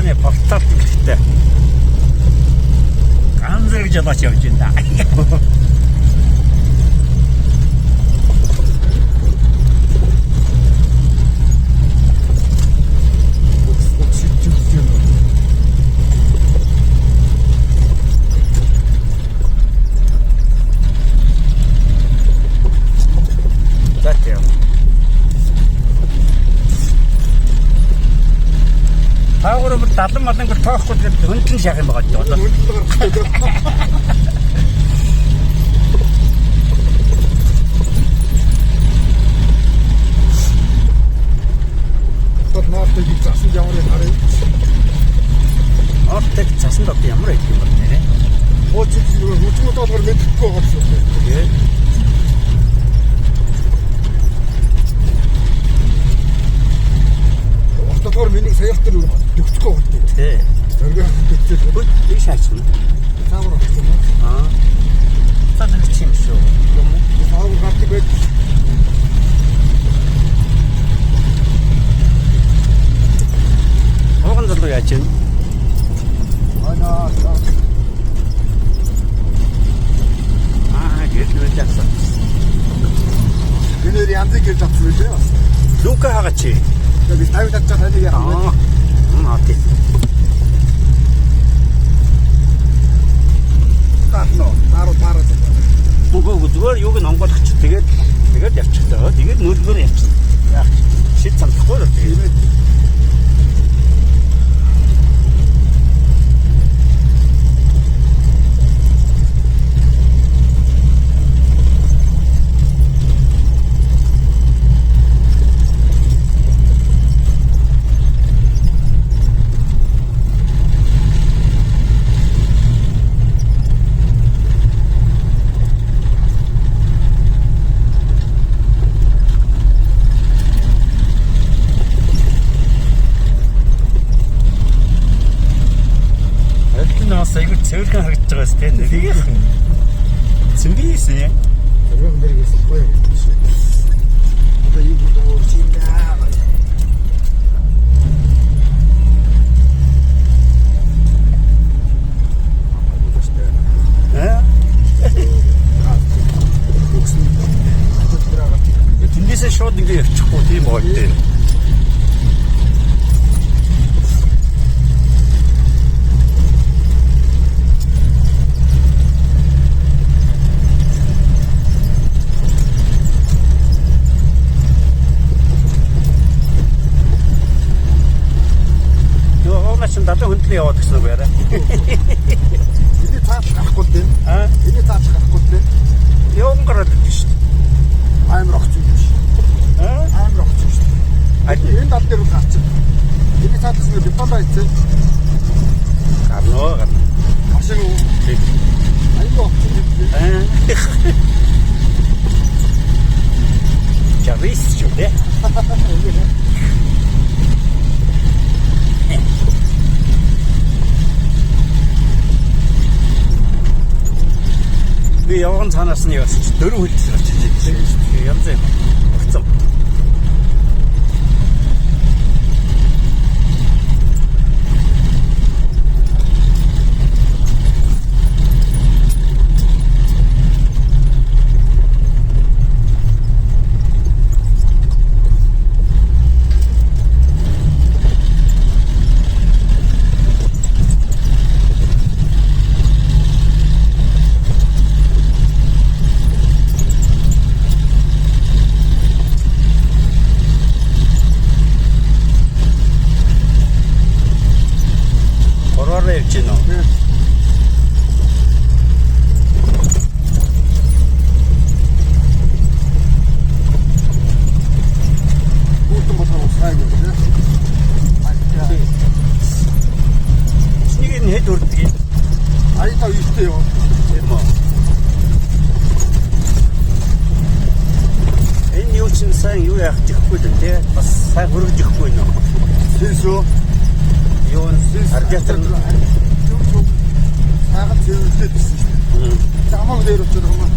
Японы портал гэлтэй. Ганц зэрэг жолооч явж байна да. За тийм. Таагуур бүр 70 малангөр тоохгүй тэгээд хөндлөн шахах юм байгаа ч одоо. Хөндлөн гарах. Одоо Нортыг засанд ямар юм харъя. Нортыг засанд одоо ямар байдаг юм бэ нэрээ? Хуучин нөгөө хүчмүүд болохоор мэдэхгүй байгаа юм шиг. Тэгээд Урт болохоор миний саялт дээр төгсөхгүй байгаа юм. тий. Зориг төгсөөл. Хөөд би шаачихна. Цаагаар авчих юм уу? Аа. За тэгчих юм шүү. Юм уу? Цаагаар гардаг байж. Ууган залуу яаж вэ? Анаа. Аа, гэрэл үйл явсан. Гэнээр янзын гэрж авсан байлээ бас. Лука хагаач. Тэгээ би 50 татчаа таныг яах вэ? Аа. Аа тий. Гарна. Даруу даруу. Үгүй зүгээр юуг нь онгойлгоч тэгээд тэгээд явчих таа. Тэгээд нөлгөөр явчих. Яах чи? Шид самдахгүй л тэгээд. Аль нь бас айгүй цэвэрхэн харагдаж байгаа сте. Нэрийг. Цэвэрсэн. Зориг нэрээс гоё юм шиг. Одоо юу гэдэг өөр юм даа. Аа. Тэндээсээ шууд ингэ явчихгүй тийм гоё дээ. Юу наа чин далайн хөндлөн яваад гэсэн үг яриа. Эний цааш гарахгүй дээ. Аа. Эний цааш гарахгүй дээ. Явган гараад ирдэ шүү дээ. Амар огцсон юм шиг. Аа. Амар огцсон шүү дээ. Аль Энэ тал дээр үл гарчих. Эний цааш нэг бетон байцсан. гарнаа гарна. Машин Тийм. аюу огцсон юм шиг. Аа. Жарис шүү дээ. Би явган цаанаас нь явсан чи дөрөв хөлтөөр очиж ирсэн шүү дээ. Янз юм. Огцом. Гурваараа явж гинөө. Хүүтэн болохоор усраагүй тийм. Чинийг нь хэд үрдэг юм? Аяа 9-тэй юу? Тийм үү. Энэ юу чинь сайн юу яах гэхгүй л тий. Бас сайн хөргөж өгөхгүй нөө. Сэнсөө. Юу н радиатор нь Сайхан цэвэрлээд ирсэн шүү дээ. Замаг дээр очиод байгаа юм.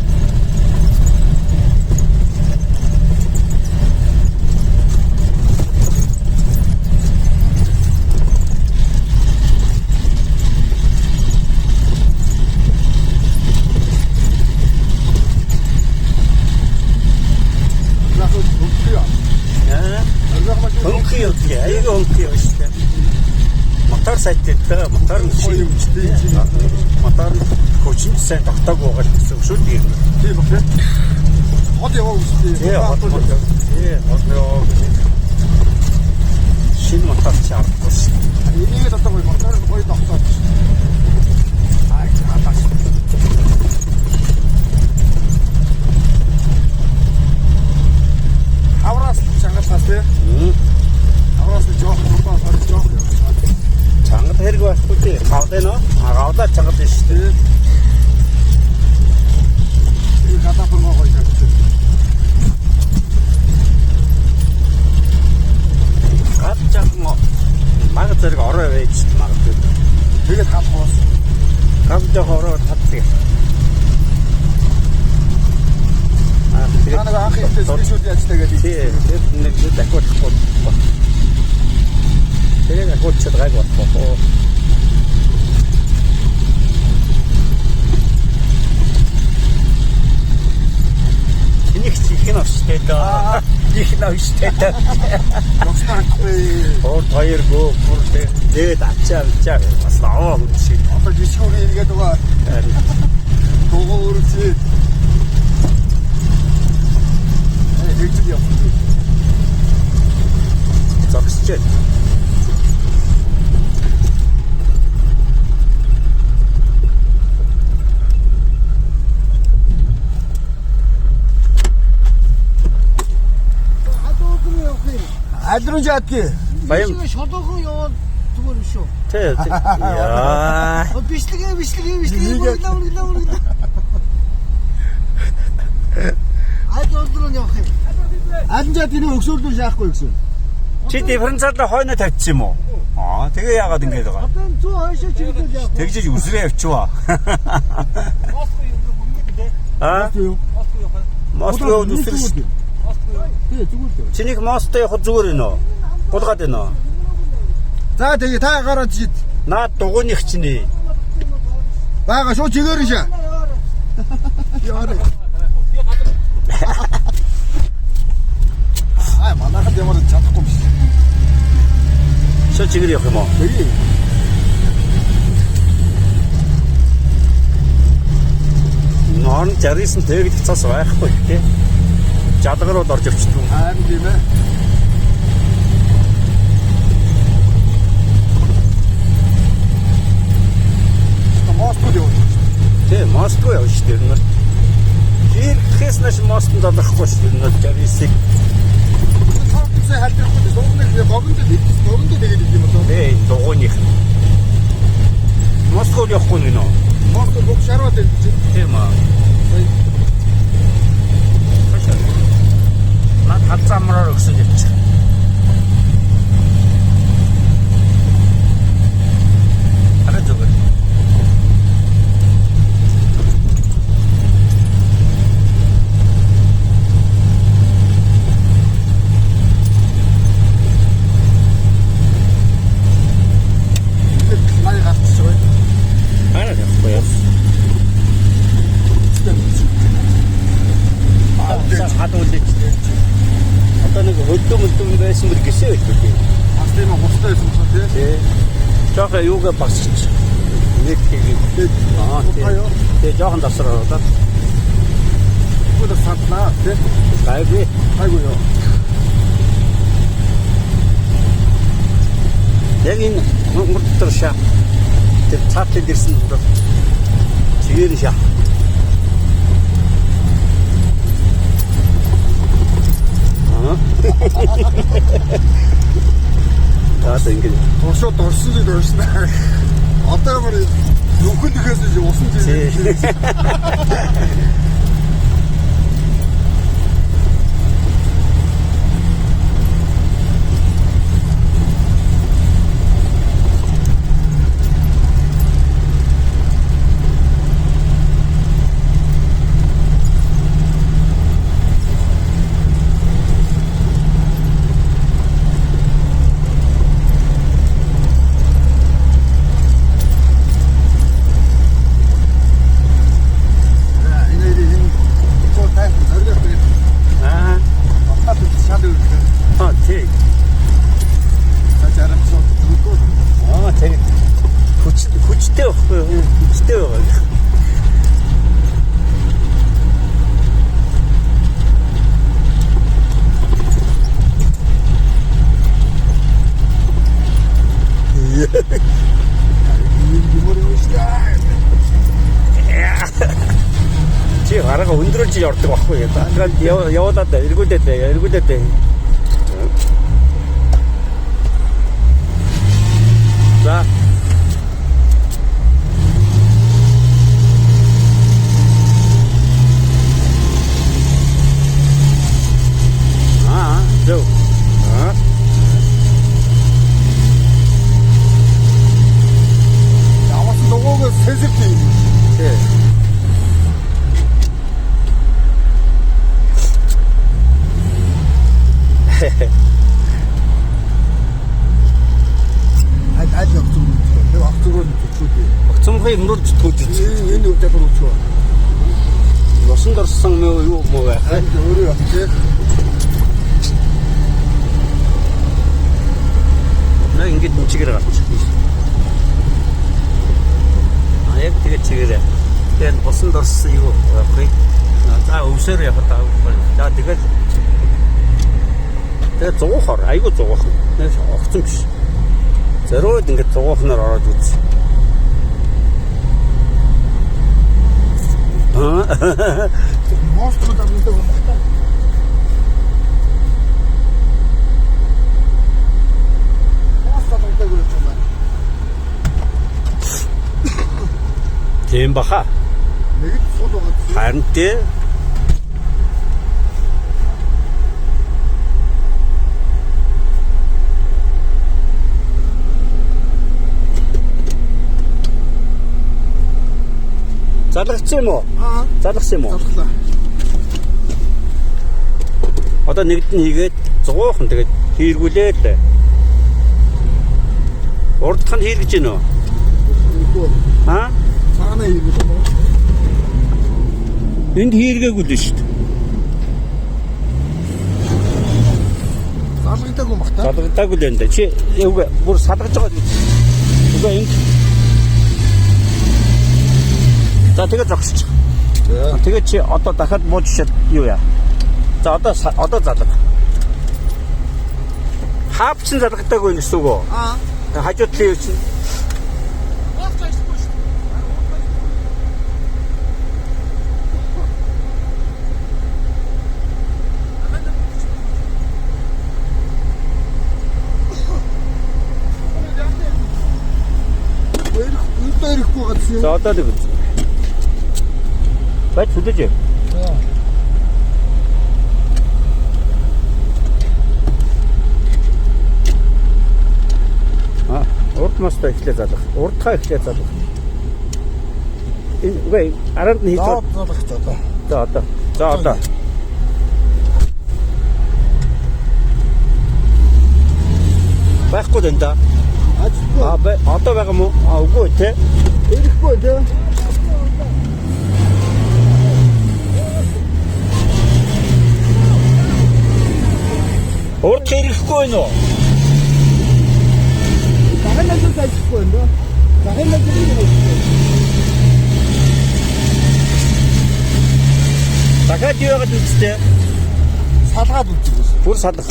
явдаг. Айгүй хөнгө явна шүү дээ. Мотор сайттай дээ. Мотор нь Гоё юм ч тийм. Мотор нь хүчин сайн тогтоогүй байгаа л гэсэн үг шүү дээ. Тийм баг тий. Хол яваа үстэй. Тий, хол хол. Тий, хол яваа. Шинэ мотор чи авахгүй шүү. Энийг л одоо гоё мотор нь гоё тогтоод. Аа, хатаа. Хавраас чангалаас тий. Хавраас нь жоох дурдаа сар жоох явж байгаа. Чангал хэрэг байхгүй тий. Гавлаа нөө. А гавлаа чангал шүү дээ. Энэ гадаапан гоё тавьчих. Гал жаахан маг зэрэг ороо байж магадгүй. Тэгээд халах уус. Гал жаахан ороо татдаг. Аа Та нэг анх ихтэй спешиал яжтай гэдэг. Тий, тэр нэг дахиад болохгүй. Тэгээд ахиулчихад гайг болох уу. Энийг чи их нь авчтай даа. Их нь авчтай даа. Зогсноо харахгүй. Урд хоёр гөө бүр дээд ачаа авчаа бас аваа хүн шиг. Одоо гიშгүүрийн эргээд байгаа. Дугуй үржээ. Тэгж явах. Зогсож. Аль руу жаадгийг? Баян. Шодоохон яваад зүгээр биш үү? Тий. Яа. Бичлэгээ бичлэгээ бичлэгээ мөрөглөө мөрөглөө мөрөглөө. Аль руу явах юм? Аль нь жаадгийг өксөрлөө шаахгүй гэсэн. Чи дифференциалаа хойно тавьчихсан юм уу? Аа, тэгээ яагаад ингэж байгаа? Одоо энэ зүү хойшоо чиглэл явах. Тэгжиж үсрээ явчихваа. Аа? Юу? Мост руу үсрэх. Тий, зүгээр л. Чинийх мосттой явах зүгээр ээ нөө. Гулгаад байна уу? За тэгээ та гараад шид. Наад дугууных чинь ээ. Бага шууд чигээр шаа. Яарэ. Аа манайхад ямар чадахгүй юм шиг. Шууд чигээр явах юм уу? Тэгээ. Норн 69 тэгдэх цас байхгүй тий. Жадгарууд орж өвчтөн. Харин тийм ээ. Москвад явж байна. Тий, Москва явж шүү дээ. Ирэхээс нааш мостонд олохгүй шүү дээ. 69-ийг. Цаасан халдвархгүй дугуйныг богинд хэлсэн. Богинд тэгээд идэм болоо. Тий, энэ дугуйных. Москвад явахгүй нэ нөө. Москва бүх шарваад байдаг чинь. Тийм аа. Наад халзаа амраар өгсөн явчих. Арай зүгээр. Тэгээд маяг гарчихсан байна. Арай явахгүй яа. Хадуулж. Одоо нэг хөлдөө мөлдөө байсан мөр гисээ байлгүй дээ. Бас тийм хурцтай байсан болохоор тий. Тий. Жохон юугаа багсч. Нэг хийгээд. Аа тий. Тий, жоохон давсар ороод. Тэгвэл садлаа тий. Гайгүй. Гайгүй юу. Яг энэ хөнгөр дотор шаа. Тэр цаатлын дэрсэн дотор чигээр шаа. Аа. За ингэж Туршуу дурсан шиг дурсан. Одоо ямар нүхэн тэхээс усан Тий. чинь. Энэ энэ цоо тайхан зориг тэгээд Аа. батлаад шал өгөх. Аа тий. байхгүй юу? Хүчтэй байгаа. Ийм юмэр юм шүү дээ. Чи гарага өндрөлж ордог байхгүй юу? Тэгээд явуулаад эргүүлээд эргүүлээд. За. Аа, зөв. Аа. Яваас дугууг сенсортэй юм. Тий. Аль аль явах зүг үү? Тэр ах зүгөө нь зүгчүүд. Огцомхой юмрууд зүтгүүлж үзсэн. Энэ энэ үйл явдал үүсвэ. Нусанд орсон мөө юу мөө байх. Харин өөрөө явах тий. Наа ингэж энэ чигээр гарч. А яг тэгээ чигээрээ. Тэгээд бусанд орсон юу байхгүй. За өвсөөр явах даа. За тэгээд тэгээд зугуухаар айгүй зугуухан. Огцон биш. Зориуд ингэж зугуухнаар ороод үз. Аа. Монстр дагдаг юм байна. Монстр дагдаг юм байна. Тийм баха. Нэг л сул байгаа. Харин тий. Залгацсан юм уу? Аа. Залгасан юм уу? Залглаа. Одоо нэгд нь хийгээд зугуухан тэгээд хийргүүлээ л. Урдх нь хийргэж гинөө. Үгүй. Аа? Цаана хийгээд юм. Энд хийргээгүй л шүү дээ. Залгагдаагүй бах та. Залгадаагүй л энэ да. Чи үгүй бүр салгаж байгаа гэж. Үгүй энд. За тэгээд зогсчих. За. Тэгээд чи одоо дахиад бууж шат юу яа. За одоо одоо залга. Хаап чин залгадаагүй гэсэн үг үү? Аа. Хажуу талын юу чинь Мост ажиллахгүй шүү дээ. Өрөх өрөхгүй гадсан. За одоо нэг үз. Бач хүлээж яв. За. Аа, урд мостой эхлээ залгах. Урдхаа эхлээ залгах. Энэ үгүй аранд нь хийж Доод залгах одоо. За одоо. За одоо. Байхгүй дэн да. Ажгүй. А бай одоо байгаа мó? А үгүй те. Ирэхгүй тий. Урд хэрэггүй нөө. Дахин ажил ажиллахгүй юм даа. Дахин ажил ажиллахгүй. Дахиад юу яагаад үсттэй? Салгаад үздэг. Бүр салгах.